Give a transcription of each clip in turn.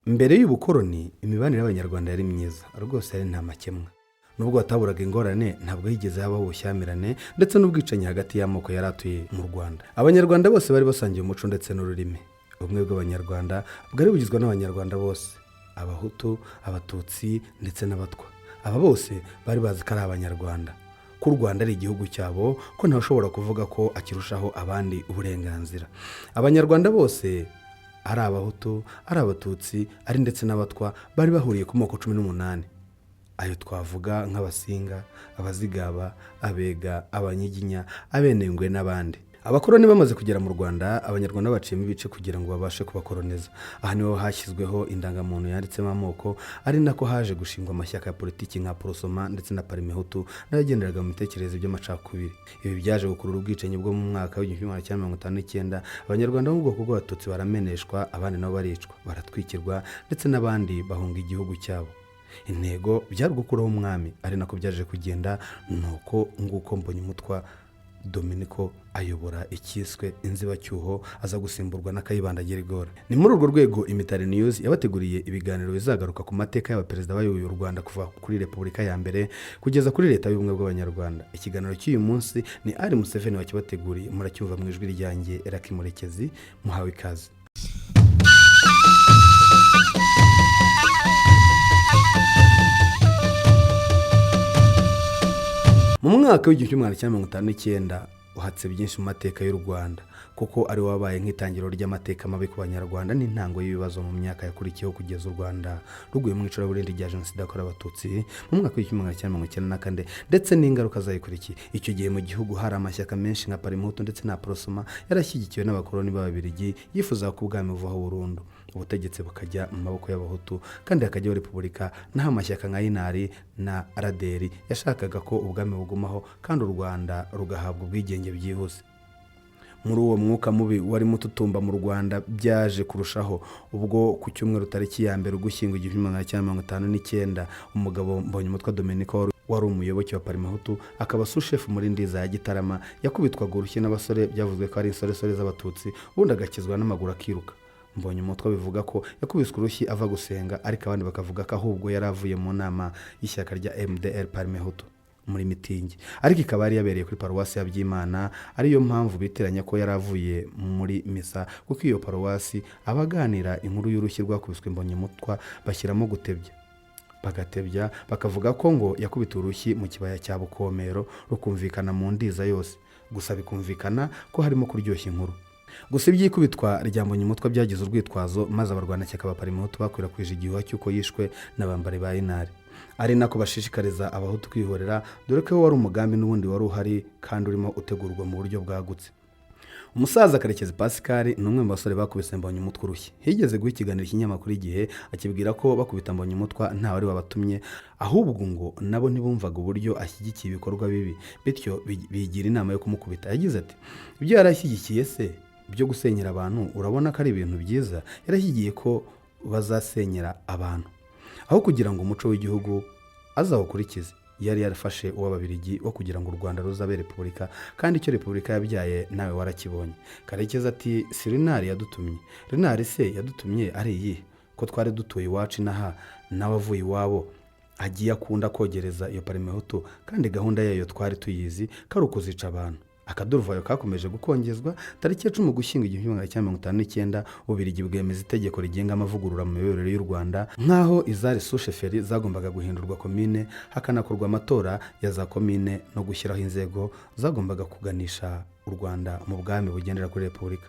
Mbere y'ubukoroni, imibanire y'Abanyarwanda yari myiza rwose, yari nta makemwa. Nubwo hataburaga ingorane, ntabwo higeze habaho ubushyamirane ndetse n'ubwicanyi hagati y'amoko yari atuye mu Rwanda. Abanyarwanda bose bari basangiye umuco ndetse n'ururimi. Ubumwe bw'Abanyarwanda bwari bugizwe n'Abanyarwanda bose, Abahutu, Abatutsi ndetse n'Abatwa. Aba bose bari bazi ko ari Abanyarwanda, ko u Rwanda ari igihugu cyabo, ko ntawushobora kuvuga ko akirushaho abandi uburenganzira. Abanyarwanda bose, ari Abahutu, ari Abatutsi, ari ndetse n'Abatwa, bari bahuriye ku moko 18. Ayo twavuga nk'Abasinga, Abazigaba, Abega, Abanyiginya, Abenengwe n'abandi. Abakoroni bamaze kugera mu Rwanda, Abanyarwanda baciyemo ibice kugira ngo babashe kubakoroniza. Aha niho hashyizweho indangamuntu yanditsemo amoko, ari nako haje gushingwa amashyaka ya politiki nka Aprosoma ndetse na Parmehutu, n'ayagenderaga mu mitekerereze by'amacakubiri. Ibi byaje gukurura ubwicanyi bwo mu mwaka w'1959. Abanyarwanda bo mu bwoko bw'Abatutsi barameneshwa, abandi nabo baricwa, baratwikirwa, ndetse n'abandi bahunga igihugu cyabo. Intego byari ugukuraho umwami, ari nako byaje kugenda. Nuko nguko Mbonyumutwa Dominiko ayobora icyiswe inzibacyuho, aza gusimburwa na Kayibanda Gerigora. Ni muri urwo rwego Imitari News yabateguriye ibiganiro bizagaruka ku mateka y'abaperezida bayoboye u Rwanda kuva kuri Repubulika ya mbere kugeza kuri Leta y'Ubumwe bw'Abanyarwanda. Ikiganiro cy'uyu munsi ni Ari Museveni wakibateguriye, muracyumva mu ijwi ryanjye Raki Murekezi. Muhawe ikaze. Mu mwaka w'1959 uhatse byinshi mu mateka y'u Rwanda, kuko ari wabaye nk'itangiriro ry'amateka mabi ku Banyarwanda n'intango y'ibibazo mu myaka yakurikiyeho, kugeza u Rwanda ruguye mu icuraburindi rya Jenoside yakorewe Abatutsi mu mwaka w'1994 ndetse n'ingaruka zayikurikiye. Icyo gihe mu gihugu hari amashyaka menshi nka Parmehutu ndetse na Aprosoma, yarashyigikiwe n'abakoloni b'Ababirigi, yifuzaga ko ubwami buvaho burundu, ubutegetsi bukajya mu maboko y'Abahutu kandi hakajyaho repubulika. Naho amashyaka nka Inari na Raderi yashakaga ko ubwami bugumaho kandi u Rwanda rugahabwa ubwigenge byihuse. Muri uwo mwuka mubi warimo ututumba mu Rwanda, byaje kurushaho ubwo ku cyumweru tariki ya 1 Ugushyingo 1959, umugabo Mbonyumutwa Dominiko wari umuyoboke wa Parmehutu, akaba sushefu muri Ndiza ya Gitarama, yakubitwaga urushyi n'abasore byavuzwe ko ari insoresore z'Abatutsi, ubundi agakizwa n'amaguru akiruka. Mbonyumutwa bivuga ko yakubiswe urushyi ava gusenga, ariko abandi bakavuga ko ahubwo yari avuye mu nama y'ishyaka rya MDR Parmehutu muri mitingi, ariko ikaba yari yabereye kuri paruwasi ya Byimana, ariyo mpamvu bitiranya ko yari avuye muri misa, kuko iyo paruwasi abaganira inkuru y'urushyi rwakubiswe Mbonyumutwa bashyiramo gutebya, bagatebya bakavuga ko ngo yakubita urushyi mu kibaya cya Bukomero rukumvikana mu Ndiza yose, gusa bikumvikana ko harimo kuryoshya inkuru. Gusa iby'ikubitwa rya Mbonyumutwa byagize urwitwazo, maze abarwanashyaka ba Parmehutu bakwirakwije igihuha cy'uko yishwe n'abambari ba Inari, ari nako bashishikariza Abahutu kwihorera, dore ko wari umugambi n'ubundi wari uhari kandi urimo utegurwa mu buryo bwagutse. Umusaza Karekezi Pascal ni umwe mu basore bakubise Mbonyumutwa urushyi. Higeze guha ikiganiro ikinyamakuru Igihe, akibwira ko bakubita Mbonyumutwa ntawe wari wabatumye, ahubwo ngo nabo ntibumvaga uburyo ashyigikiye ibikorwa bibi, bityo bigira inama yo kumukubita. Yagize ati: "Ibyo yari ashyigikiye se byo gusenyera abantu, urabona ko ari ibintu byiza? Yarashyigiye ko bazasenyera abantu aho kugira ngo umuco w'igihugu azawukurikize. Yari yarafashe uw'Ababirigi wo kugira ngo u Rwanda ruzabe repubulika, kandi icyo repubulika yabyaye nawe warakibonye." Karekezi ati: "Si Rinari yadutumye? Rinari se yadutumye ari iyihe, ko twari dutuye iwacu inaha, nawe avuye iwabo agiye akunda kogereza iyo Parmehutu, kandi gahunda yayo twari tuyizi ko ari ukuzica abantu?" Akaduruvayo kakomeje gukongezwa. Tariki ya 10 Ugushyingo 1959, Ububirigi bwemeza itegeko rigenga amavugurura mu miyoborere y'u Rwanda, nk'aho izari susheferi zagombaga guhindurwa komine, hakanakorwa amatora ya za komine, no gushyiraho inzego zagombaga kuganisha u Rwanda mu bwami bugendera kuri repubulika.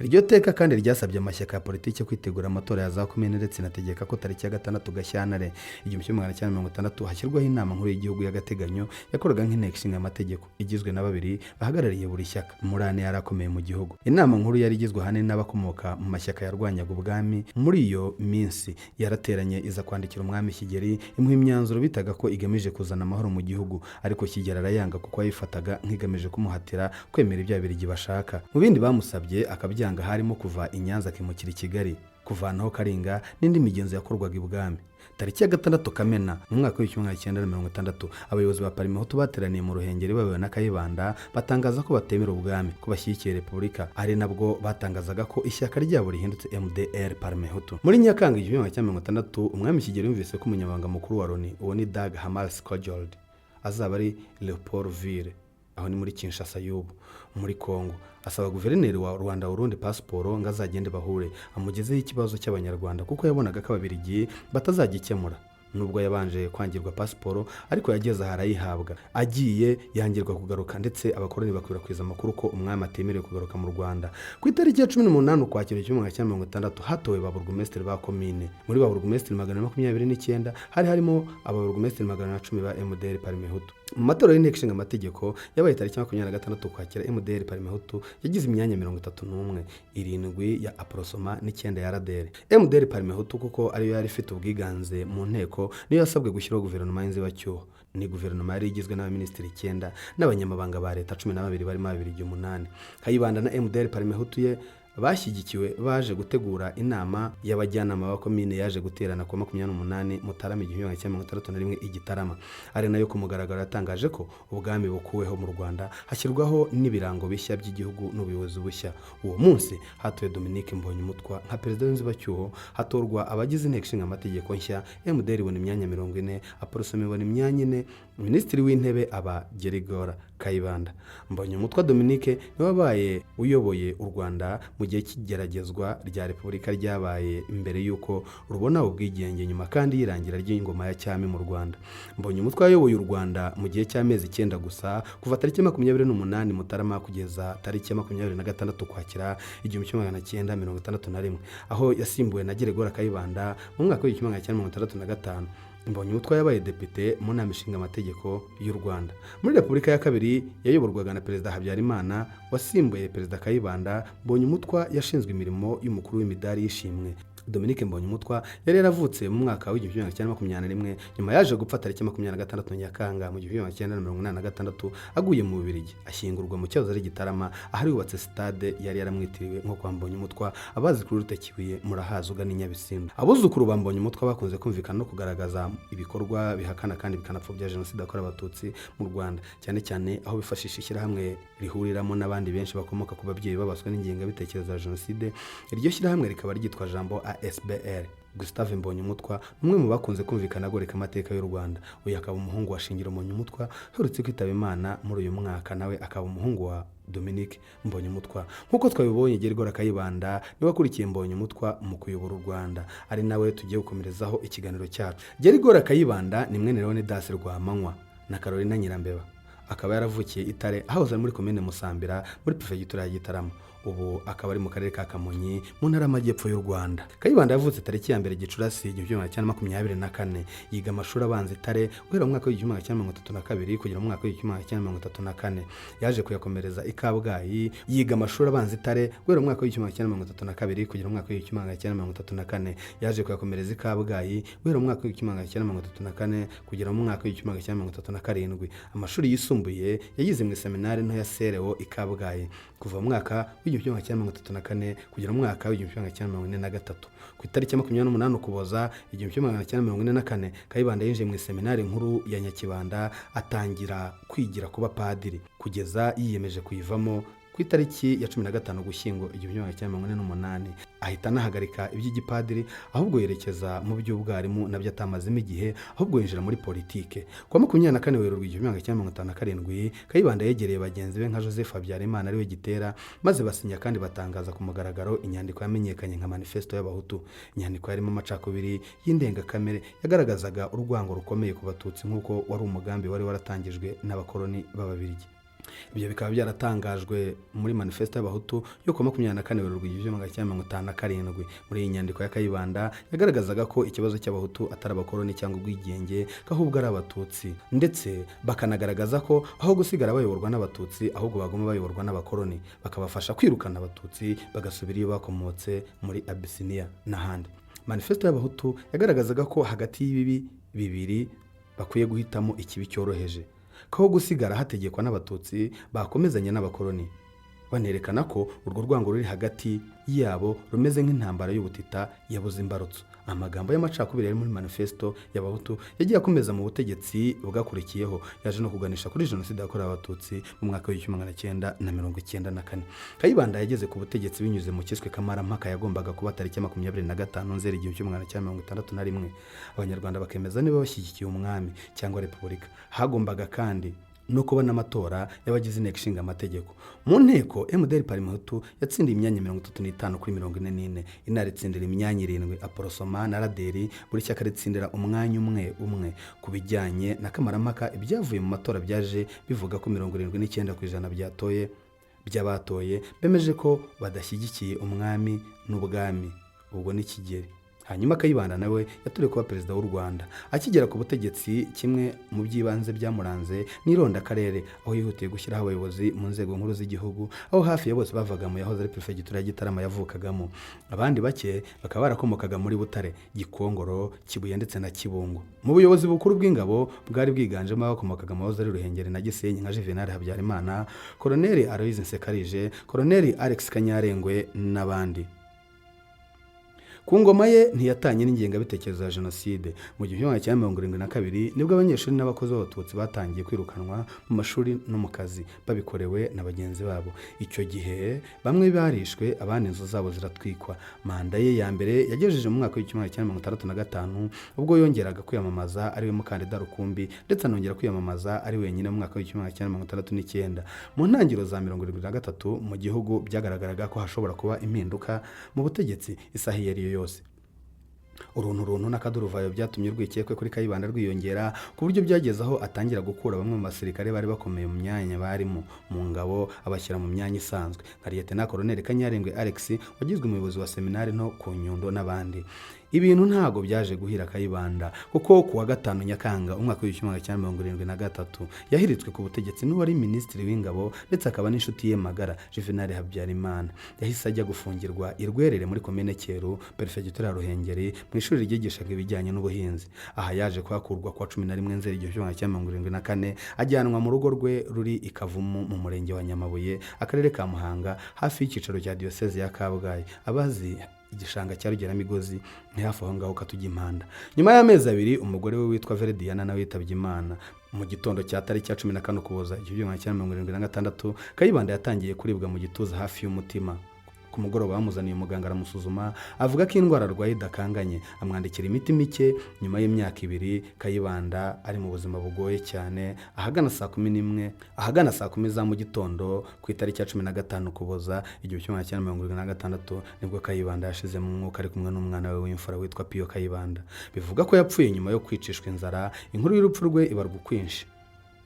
Iryo teka kandi ryasabye amashyaka ya politiki kwitegura amatora ya za komine, ndetse inategeka ko tariki ya 6 Gashyantare 1960 hashyirwaho Inama Nkuru y'Igihugu y'agateganyo yakoraga nk'Inteko Ishinga Amategeko, igizwe na babiri bahagarariye buri shyaka muri ane yari akomeye mu gihugu. Inama nkuru yari igizwe ahanini n'abakomoka mu mashyaka yarwanyaga ubwami. Muri iyo minsi yarateranye, iza kwandikira umwami Kigeli, imuha imyanzuro bitaga ko igamije kuzana amahoro mu gihugu, ariko Kigeli arayanga kuko yayifataga nk'igamije kumuhatira kwemera ibyo Ababiligi bashaka. Mu bindi bamusabye akabyanga harimo kuva i Nyanza akimukira i Kigali. Kuva Kuvanaho Karinga n'indi migenzo yakorwaga ibwami. Tariki ya 6 Kamena mu mwaka w'1960, abayobozi ba Parmehutu bateraniye mu Ruhengeri bayobowe na Kayibanda, batangaza ko batemera ubwami, ko bashyigikiye repubulika, ari nabwo batangazaga ko ishyaka ryabo rihindutse MDR Parmehutu. Muri Nyakanga 1960, umwami Kigeli yumvise ko umunyamabanga mukuru wa Loni, uwo ni Dag Hammarskjöld, azaba ari Leopoldville, aho ni muri Kinshasa y'ubu muri Congo, asaba guverineri wa Rwanda Urundi pasiporo ngo azagende bahure, amugezeho ikibazo cy'Abanyarwanda, kuko yabonaga ko Ababiligi batazagikemura. Nubwo yabanje kwangirwa pasiporo, ariko yageze aha arayihabwa. Agiye yangirwa kugaruka, ndetse abakoloni bakwirakwiza amakuru ko umwami atemerewe kugaruka mu Rwanda. Ku itariki ya 18 Ukwakira 1960, hatowe ba burugumesitiri ba komine. Muri ba burugumesitiri 229 hari harimo ababurugumesitiri 110 ba MDR Parmehutu. Mu matora y'Inteko Ishinga Amategeko yabaye tariki 26 Ukwakira, MDR Parmehutu yagize imyanya 31, 7 ya Aprosoma n'9 ya RADER. MDR Parmehutu, kuko ariyo yari ifite ubwiganze mu nteko, niyo yasabwe gushyiraho guverinoma y'inzibacyuho. Ni guverinoma yari igizwe n'abaminisitiri 9 n'abanyamabanga ba leta 12, barimo Ababiligi 8. Kayibanda na MDR Parmehutu ye bashyigikiwe baje gutegura inama y'abajyanama ba komine yaje guterana ku 28 Mutarama 1961 i Gitarama, ari nayo ku mugaragaro yatangaje ko ubwami bukuweho mu Rwanda, hashyirwaho n'ibirango bishya by'igihugu n'ubuyobozi bushya. Uwo munsi hatowe Dominique Mbonyumutwa nka perezida w'inzibacyuho, hatorwa abagize Inteko Ishinga Amategeko nshya. MDR ibona imyanya 40, Aprosoma ibona imyanya 4, minisitiri w'intebe aba Gerigora Kayibanda. Mbonyumutwa Dominique niwe wabaye uyoboye u Rwanda mu gihe cy'igeragezwa rya repubulika ryabaye mbere y'uko rubona ubwigenge, nyuma kandi y'irangira ry'ingoma ya cyami mu Rwanda. Mbonyumutwa yayoboye u Rwanda mu gihe cy'amezi 9 gusa, kuva tariki 28 Mutarama kugeza tariki ya 26 Ukwakira 1961, aho yasimbuwe na Geregora Kayibanda mu mwaka w'1965. Mbonyumutwa yabaye depite mu Nama Ishinga Amategeko y'u Rwanda muri Repubulika ya kabiri yayoborwaga na Perezida Habyarimana wasimbuye Perezida Kayibanda. Mbonyumutwa yashinzwe imirimo y'umukuru w'imidari y'ishimwe. Dominique Mbonyumutwa yari yaravutse mu mwaka w'1921. Nyuma yaje gupfa tariki 26 Nyakanga mu 1986, aguye mu Bubiligi, ashyingurwa mu cyahoze ari Gitarama, ahari hubatse sitade yari yaramwitiriwe, nko kwa Mbonyumutwa. Abazi kuri route Kibuye murahazi, ugana i Nyabisindu. Abuzukuru ba Mbonyumutwa bakunze kumvikana no kugaragaza ibikorwa bihakana kandi bikanapfobya jenoside yakorewe Abatutsi mu Rwanda, cyane cyane aho bifashisha ishyirahamwe rihuriramo n'abandi benshi bakomoka ku babyeyi babaswe n'ingengabitekerezo ya jenoside, iryo shyirahamwe rikaba ryitwa Jambo ASBL. Gustave Mbonyumutwa ni umwe mu bakunze kumvikana agoreka amateka y'u Rwanda. Uyu akaba umuhungu wa Shingiro Mbonyumutwa uherutse kwitaba Imana muri uyu mwaka, nawe akaba umuhungu wa Dominique Mbonyumutwa. Nk'uko twabibonye, Gerigora Kayibanda niwe wakurikiye Mbonyumutwa mu kuyobora u Rwanda, ari nawe tugiye gukomerezaho ikiganiro cyacu. Gerigora Kayibanda ni mwene Leonidas Rwamanywa na Carolina Nyirambeba, akaba yaravukiye Itare, ahahoze ari muri komine Musambira muri perefegitura ya Gitarama, ubu akaba ari mu karere ka Kamonyi mu Ntara y'Amajyepfo y'u Rwanda. Kayibanda yavutse tariki ya 1 Gicurasi 1924. Yiga amashuri abanza Itare guhera mu mwaka w'1932 kugera mu mwaka w'1934. Yaje kuyakomereza i Kabgayi. Yiga amashuri abanza Itare guhera mu mwaka w'1932 kugera mu mwaka w'1934. Yaje kuyakomereza i Kabgayi guhera mu mwaka w'1934 kugera mu mwaka w'1937. Amashuri yisumbuye yayize mu iseminari nto ya Serewo i Kabgayi kuva mu mwaka w'1934 kugera mu mwaka w'1943. Ku itariki ya 28 Ukuboza 1944, Kayibanda yinjiye mu iseminari nkuru ya Nyakibanda, atangira kwigira kuba padiri kugeza yiyemeje kuyivamo ku itariki ya 15 Ugushyingo 1948. Ahita anahagarika iby'igipadiri, ahubwo yerekeza mu by'ubwarimu, nabyo atamazemo igihe, ahubwo yinjira muri politike. Ku wa 24 Werurwe 1957, Kayibanda yegereye bagenzi be nka Joseph Habyarimana, ariwe Gitera, maze basinya kandi batangaza ku mugaragaro inyandiko yamenyekanye nka Manifesto y'Abahutu. Inyandiko yarimo amacakubiri y'indengakamere, yagaragazaga urwango rukomeye ku Batutsi, nk'uko wari umugambi wari waratangijwe n'abakoloni b'Ababiligi. Ibyo bikaba byaratangajwe muri Manifesto y'Abahutu yo ku wa 24 Werurwe 1957. Muri iyi nyandiko ya Kayibanda yagaragazaga ko ikibazo cy'Abahutu atari abakoloni cyangwa ubwigenge, ko ahubwo ari Abatutsi, ndetse bakanagaragaza ko aho gusigara bayoborwa n'Abatutsi, ahubwo baguma bayoborwa n'abakoloni, bakabafasha kwirukana Abatutsi bagasubira iyo bakomotse muri Abisiniya n'ahandi. Manifesto y'Abahutu yagaragazaga ko hagati y'ibibi bibiri bakwiye guhitamo ikibi cyoroheje, ko aho gusigara hategekwa n'Abatutsi bakomezanya n'abakoloni. Banerekana ko urwo rwango ruri hagati yabo rumeze nk'intambara y'ubutita yabuze imbarutso. Amagambo y'amacakubiri yari muri manifesto y'Abahutu yagiye akomeza mu butegetsi bwakurikiyeho, yaje no kuganisha kuri Jenoside yakorewe Abatutsi mu mwaka w'1994. Kayibanda yageze ku butegetsi binyuze mu kiswe Kamarampaka yagombaga kuba tariki ya 25 Nzeri 1961, Abanyarwanda bakemeza niba bashyigikiye umwami cyangwa repubulika. Hagombaga kandi no kuba n'amatora y'abagize Inteko Ishinga Amategeko. Mu nteko, MDR Parmehutu yatsindiye imyanya 35 kuri 44, INAR itsindira imyanya irindwi, Aprosoma na RADER buri shyaka ritsindira umwanya umwe umwe. Ku bijyanye na Kamarampaka, ibyavuye mu matora byaje bivuga ko 79% byatoye by'abatoye bemeje ko badashyigikiye umwami n'ubwami, ubwo ni Kigeli. Hanyuma Kayibanda nawe yatorewe kuba perezida w'u Rwanda. Akigera ku butegetsi, kimwe mu by'ibanze byamuranze n'irondakarere, aho yihutiye gushyiraho abayobozi mu nzego nkuru z'igihugu, aho hafi ya bose bavaga mu yahoze ari perefegitura ya Gitarama yavukagamo, abandi bake bakaba barakomokaga muri Butare, Gikongoro, Kibuye ndetse na Kibungo. Mu buyobozi bukuru bw'ingabo bwari bwiganjemo abakomokaga mu wahoze ari Ruhengeri na Gisenyi, nka Juvenal Habyarimana, Koroneli Aloys Nsekarije, Koroneli Alex Kanyarengwe n'abandi. Ku ngoma ye ntiyatanye n'ingengabitekerezo ya jenoside. Mu 1972 nibwo abanyeshuri n'abakozi b'Abatutsi batangiye kwirukanwa mu mashuri no mu kazi babikorewe na bagenzi babo. Icyo gihe bamwe barishwe, abandi inzu zabo ziratwikwa. Manda ye ya mbere yagejeje mu mwaka w'1965, ubwo yongeraga kwiyamamaza ari we mukandida rukumbi, ndetse anongera kwiyamamaza ari wenyine mu mwaka w'1969. Mu ntangiriro za 73, mu gihugu byagaragaraga ko hashobora kuba impinduka mu butegetsi isaha iyo ari yo yose. Uruntu runtu n'akaduruvayo byatumye urwikekwe kuri Kayibanda rwiyongera, ku buryo byageze aho atangira gukura bamwe mu basirikare bari bakomeye mu myanya barimo mu ngabo, abashyira mu myanya isanzwe, nka Liyetena Koroneli Kanyarengwe Alex wagizwe umuyobozi wa seminari nto ku Nyundo n'abandi. Ibintu ntabwo byaje guhira Kayibanda, kuko ku wa 5 Nyakanga umwaka w'1973 yahiritswe ku butegetsi n'uwari minisitiri w'ingabo ndetse akaba n'inshuti ye magara, Juvenal Habyarimana. Yahise ajya gufungirwa i Rwerere muri komine Cyeru, perefegitura ya Ruhengeri, mu ishuri ryigishaga ibijyanye n'ubuhinzi. Aha yaje kuhakurwa ku wa 11 Nzeri 1974, ajyanwa mu rugo rwe ruri i Kavumu mu murenge wa Nyamabuye, akarere ka Muhanga, hafi y'icyicaro cya Diyoseze ya Kabgayi. Abazi igishanga cya Rugeramigozi ni hafi aho ngaho katujya impanda. Nyuma y'amezi 2, umugore we witwa Verediana nawe yitabye Imana. Mu gitondo cya tariki ya 14 Ukuboza 1976, Kayibanda yatangiye kuribwa mu gituza hafi y'umutima. Ku mugoroba bamuzaniye umuganga, aramusuzuma, avuga ko indwara arwaye idakanganye, amwandikira imiti mike. Nyuma y'imyaka 2 Kayibanda ari mu buzima bugoye cyane, ahagana saa 11, ahagana saa 10 za mu gitondo ku itariki ya 15 Ukuboza 1976, nibwo Kayibanda yashizemo umwuka ari kumwe n'umwana we w'imfura witwa Piyo Kayibanda. Bivuga ko yapfuye nyuma yo kwicishwa inzara. Inkuru y'urupfu rwe ibarwa ukwinshi.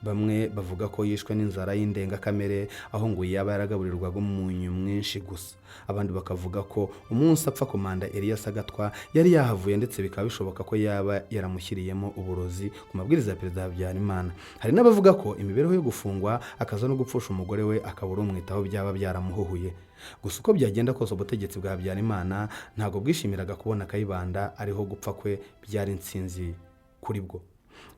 Bamwe bavuga ko yishwe n'inzara y'indengakamere, aho ngo yaba yaragaburirwaga umunyu mwinshi gusa. Abandi bakavuga ko umunsi apfa komanda Elias Sagatwa yari yahavuye, ndetse bikaba bishoboka ko yaba yaramushyiriyemo uburozi ku mabwiriza ya Perezida Habyarimana. Hari n'abavuga ko imibereho yo gufungwa, akaza no gupfusha umugore we, akabura umwitaho, byaba byaramuhuhuye. Gusa uko byagenda kose, ubutegetsi bwa Habyarimana ntabwo bwishimiraga kubona Kayibanda ariho. Gupfa kwe byari intsinzi kuri bwo.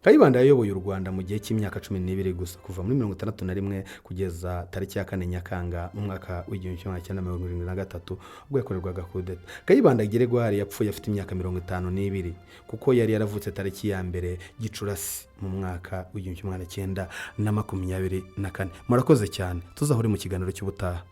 Kayibanda yayoboye u Rwanda mu gihe cy'imyaka 12 gusa, kuva muri 61 kugeza tariki ya 4 Nyakanga mu mwaka w'1973, ubwo yakorerwaga kudeta. Kayibanda Gregoire yapfuye afite imyaka 52, kuko yari yaravutse tariki ya 1 Gicurasi mu mwaka w'1924. Murakoze cyane, tuzahore mu kiganiro cy'ubutaha.